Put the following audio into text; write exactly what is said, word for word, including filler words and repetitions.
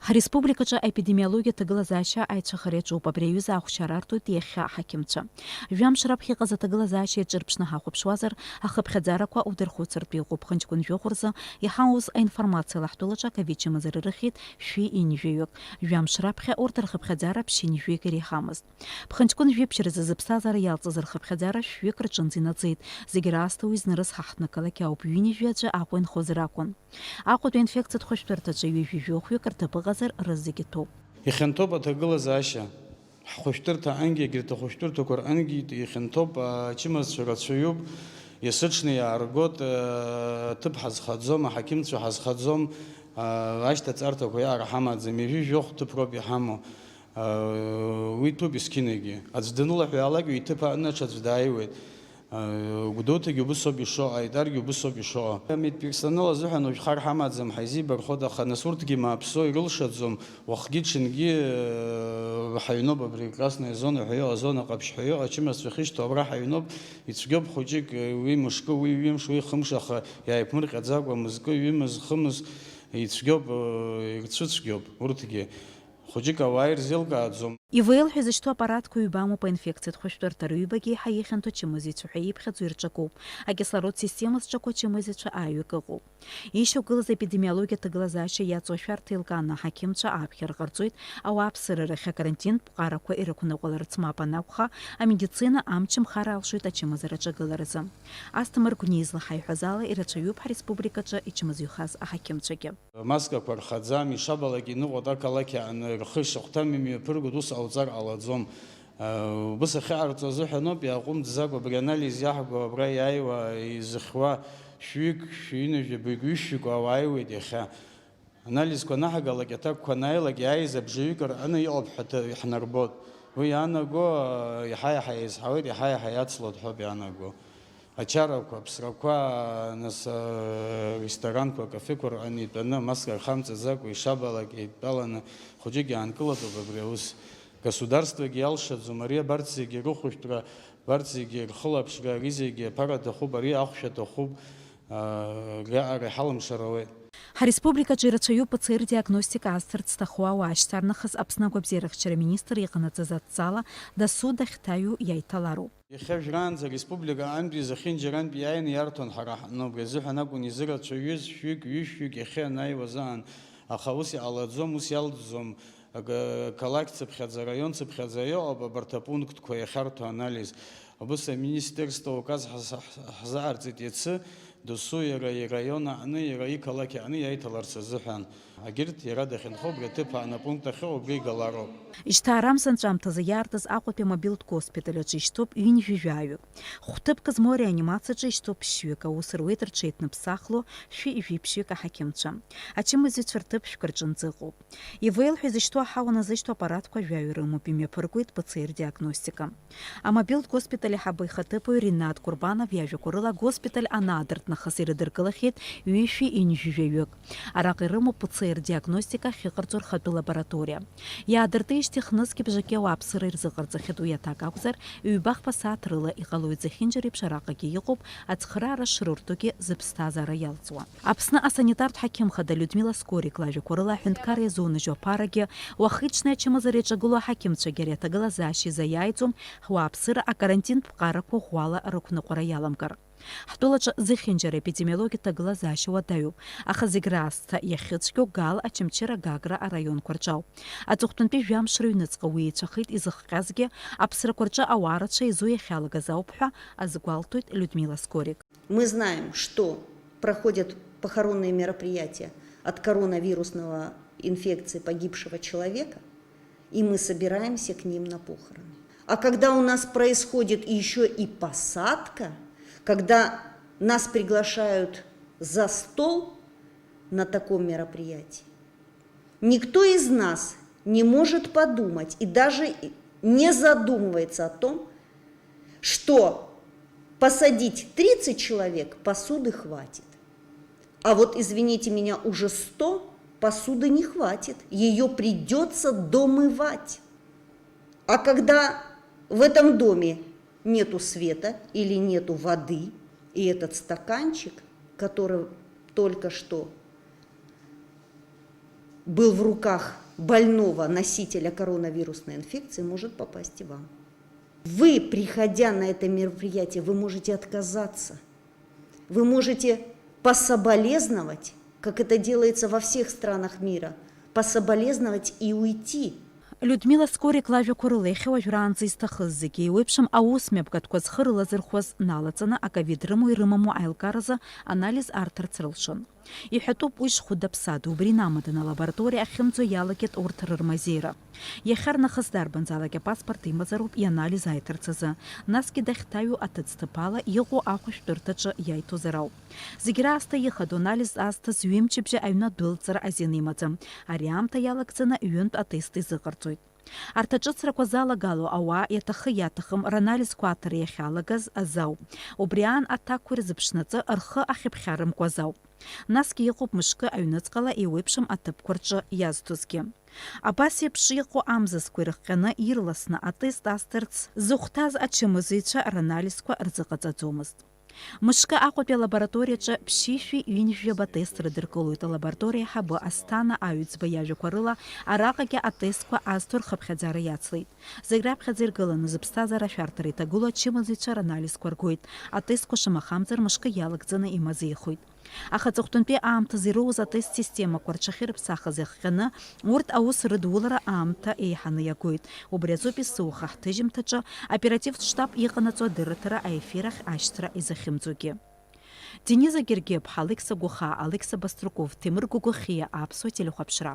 Ҳреспубликаҿы аепидемиологиа ҭагылазаашьа аицәыхареи аҿуп. Абри аҩыза ахәшьара артуеит иахьа аҳақьымцәа. Жәамш раԥхьа иҟаз аҭагылазаашьа иаҿырԥшны ҳахәаԥшуазар, ахыԥхьаӡарақәа удырхәыцыртә иҟоуп. Ԥхынҷкәын жәохә рзы иҳауз аинформациала ҳтәылаҿы аковид чымазара рыхьит шәи ҩынҩажәаҩык. Жәамш раԥхьа урҭ рхыԥхьаӡара ԥшьынҩажәаҩык иреиҳамызт. Ԥхынҷкәын жәиԥшь рзы зыԥсҭазаара иалҵыз рхыԥхьаӡара шәҩык рҿынӡа инаӡеит. Зегь раасҭа уи зны рызҳаҳҭны ақалақь ауп, ҩынҩажәи аӡәы Аҟәа инхозар акәын. Аҟәатәи аинфекциатә хәышәтәырҭаҿы ҩажәи жәохәҩык рҭыԥ ыҟазар, рызегьы ҭоуп. Ихьанҭоуп аҭагылазаашьа. Ҳхәышәтәырҭа ангьы, егьырҭ ахәышәтәырҭақәа рангьы ихьанҭоуп, ачымазцәа рацәаҩуп, есыҽны иааргоит, аҭыԥ ҳазхаӡом, аҳақьымцәа ҳазхаӡом, ашьҭаҵарҭақәа иаара ҳамаӡам, ҩажәи жәохә ҭыԥ роуп иҳамоу. Уи ҭыԥуп есқьынагьы. Аӡә данылаҳәалак, уи иҭыԥ аҟны ҽаӡә дааиуеит. Гәдоуҭагьы убыс ауп ишыҟоу, Аитаргьы убыс ауп ишыҟоу. Амедперсонал азыҳәан уажә хар ҳамаӡам, ҳаизибархоит, аха нас урҭгьы мааԥсоу, ирылшаӡом. Уахгьы-ҽынгьы ҳаҩноуп абри Красная зона ҳәа иҟоу, азона ҟаԥшь ҳәа иҟоу, ачымазцәа ахьышьҭоу абра ҳаҩноуп. Ицәгьоуп хәыҷык, уи мышкы, уи ҩымш, уи хымш, аха иааиԥмырҟьаӡакәа мызкы, ҩымыз, хымыз ицәгьоуп, ирцәыцәгьоуп урҭгьы. Хәыҷык ауаа ирзеилкааӡом. ИВЛ ҳәа изышьҭоу аппаратқәа ҩба амоуп аинфекциатә хәышәтәырҭа, рыҩбагьы еиҳа ихьанҭоу ачымазаҩцәа ҳәа иԥхьаӡоу ирҿакуп. Акислород система зҿаку ачымазаҩцәа ааҩык ыҟоуп. Ишьақәгылаз аепидемиологиатә ҭагылазаашьа иаҵоу ашәарҭа еилкааны аҳақьымцәа ааԥхьара ҟарҵоит ауааԥсыра рахь акарантинтә ԥҟарақәа ирықәныҟәаларц, мап анакәха, амедицина амч мхар алшоит ачымазара аҿагыларазы. Асҭамыр Гәниа излаҳаиҳәаз ала, ирацәаҩуп ҳреспубликаҿы ичымазаҩхаз аҳақьымцәагьы. Маскақәа рхаӡам, ишабалак иныҟәоит ақалақь аҟны, рхы ишахәҭам имҩаԥыргоит, ус ҟауҵар ҟалаӡом. Убыс ахьыҟарҵо азыҳәаноуп, иааҟәымҵӡакәа абри анализ иаҳго абра иааиуа, изыхьуа шәҩык, шәҩынҩажәаҩык, ҩышәҩык ауаа ааиуеит иахьа. Анализқәа анаҳгалак, аҭакқәа анааилак, иааиз абжаҩык рҟны иҟоуп ҳәа ҭ-, иаҳнарбоит. Уи иаанаго, иаҳа-иаҳа еизҳауеит, иаҳа-иаҳа иацлоит ҳәоуп иаанаго. Ачарақәа, аԥсрақәа, нас, а, ресторанқәа, акафеқәа рҟны итәаны, амаска рхамҵаӡакәа, ишабалак еидтәаланы, хәыҷык иаанкылатәуп абри аус. Государствагьы иалшаӡом, ари абарҭ зегьы рыхәышәтәра, абарҭ зегьы рхылаԥшра, ари зегьы аԥара аҭахуп, ари ахәшә аҭахуп, а, ари аҟара иҳалымшар ауеит. Ҳареспубликаҿы ирацәаҩуп П Ц Р диагностика азҭарц зҭаху ауаа шьҭарнахыс Аԥсны агәабзиарахьчара министр иҟанаҵаз адҵала дасу дахьҭаҩу иаиҭалароуп. Иахьа жәраанӡа ареспублика аҟынтәи зехьынџьарантәи иааины иарҭон ҳара ҳҟны. Убри азыҳәан акәын изырацәаҩыз шәҩык, ҩышәҩык иахьа ианааиуаз аан. Аха ус иҟалаӡом, ус иалҵӡом. Ак-, қалақь цыԥхьаӡа, араион цыԥхьаӡа иҟоуп абарҭ апунктқәа иахьарҭо анализ. Убыс аминистерство указ ҳаз-, ҳзааирҵеит иацы, досу иара ираион аҟны, иара иқалақь аҟны иаиҭаларц азыҳәан. Агьырҭ иара дахьынхо убри аҭыԥ аҟны апункт ахьыҟоу убри игалароуп. Жьҭаарамза анҵәамҭазы иаартыз Аҟәатәи амобилтә госпиталь аҿы ишьҭоуп ҩынҩажәаҩык. Хәҭыԥк змоу ареанимациаҿы ишьҭоуп ԥшьҩык, аус руеит рҽеиҭныԥсахло шәи жәиԥшьҩык аҳақьымцәа. Ачымазаҩцәа рҭыԥ шәкы рҿынӡа ыҟоуп. ИВЛ ҳәа изышьҭоу аҳауа назышьҭоу аппаратқәа жәаҩа рымоуп, имҩаԥыргоит П Ц Р диагностика. Амобилтә госпиталь аиҳабы ихаҭыԥуаҩ Ринат Курбанов иажәақәа рыла, агоспиталь анаадырт нахыс ирыдыркылахьеит ҩышәи ҩынҩажәаҩык. Араҟа ирымоуп П Ц Р диагностика ахьыҟарҵо рхатәы лабораториа. Иаадыртижьҭеи хнызқь бжаки ауааԥсыра ирзыҟарҵахьеит, уи аҭак акәзар, ҩба-хԥа сааҭ рыла иҟалоит, зехьынџьара еиԥш араҟагьы иҟоуп, ацхыраара шрырҭогьы зыԥсҭазаара иалҵуа. Аԥсны асанитартә ҳақьым хада Людмила Скорик лажәақәа рыла, аҳәынҭқарра иазунажьуа аԥарагьы, уахи-ҽни ачымазара иаҿагылоу аҳақьымцәагьы ари аҭагылазаашьа изаиааиӡом, ҳуааԥсыра акарантинтә ԥҟарақәа ӷәӷәала рықәныҟәара иаламгар. Ҳтәылаҿы зехьынџьара епидемиологиатә ҭагылазаашьа уадаҩуп, аха зегь раасҭа иахьыцәгьоу Гал, Очамчыра, Гагра араионқәа рҿы ауп. Аҵыхәтәантәи жәамш рыҩныҵҟа уи еицәахеит изыхҟьазгьы, аԥсрақәа рҿы ауаа рацәа еизо иахьалагаз ауп ҳәа азгәалҭоит Людмила Скорик. Мы знаем, что проходят похоронные мероприятия от коронавирусного инфекции погибшего человека, и мы собираемся к ним на похороны. А когда у нас происходит еще и посадка, когда нас приглашают за стол на таком мероприятии, никто из нас не может подумать и даже не задумывается о том, что посадить тридцать человек посуды хватит. А вот, извините меня, уже сто посуды не хватит, ее придется домывать. А когда в этом доме нету света или нету воды, и этот стаканчик, который только что был в руках больного носителя коронавирусной инфекции, может попасть и вам. Вы, приходя на это мероприятие, вы можете отказаться. Вы можете пособолезновать, как это делается во всех странах мира, пособолезновать и уйти. Людмила Скорик лажәақәа рыла иахьа уажәраанӡа изҭахыз зегьы еиуеиԥшым аус мҩаԥгатәқәа зхы рылазырхәаз налаҵаны аковид рымоу ирымаму аилкааразы анализ арҭарц рылшон. Иҳәатәуп уи шхәыда-ԥсада, убри инамаданы алабораториа ахьымӡо иалагеит урҭ рырмазеира. Иахьарнахыс дарбанзаалак апаспорт имазароуп ианализ аиҭарц азы, насгьы дахьҭаҩу аҭыӡҭыԥ ала иҟоу ахәышәтәырҭаҿы иаиҭозар ауп. Зегь раасҭа ихадоу анализ азҭаз ҩымчыбжьа аҩны адәылҵра азин имаӡам. Ари аамҭа иалагӡаны ҩынтә атест изыҟарҵоит. Арҭ аҿыцрақәа залагало ауаа иаҭахы-иаҭахым ранализқәа аҭара иахьалагаз азы ауп. Убри аан аҭакқәа ирзыԥшнаҵы рхы ахьыԥхьарымкуаз ауп. Насгьы иҟоуп мышкы аҩныҵҟала еиуеиԥшым аҭыԥқәа рҿы иазҭозгьы. Абас еиԥш иҟоу амзызқәа ирыхҟьаны ирласны атест азҭарц зыхәҭаз ачымазаҩцәа ранализқәа рзыҟаҵаӡомызт. Мышкы Аҟәатәи алабораториаҿы ԥшьышәи ҩынҩажәаба тест рыдыркылоит алабораториа аиҳабы Асҭана Аҩӡба иажәақәа рыла, араҟагьы атестқәа азҭо рхыԥхьаӡара иацлеит. Зегь раԥхьаӡа иргыланы зыԥсҭазаара ашәарҭара иҭагылоу ачымазаҩцәа ранализқәа ргоит, атестқәа шамахамзар мышкы иалагӡаны имазеихоит. Аха аҵыхәтәантәи аамҭазы ироуз атест системақәа рҽахьырыԥсахыз иахҟьаны, урҭ аус рыдулара аамҭа еиҳаны иагоит. Убри азоуп есыуаха ҳҭыжьымҭаҿы аоперативтә штаб иҟанаҵо адырраҭара аефир ахь ашьҭра изахьымӡогьы. Дениза Гергиаԥҳа, Алықьса Гәахаа, Алықьса Баструков, Ҭемыр Гәыгәахиа, Аԥсуа телехәаԥшра.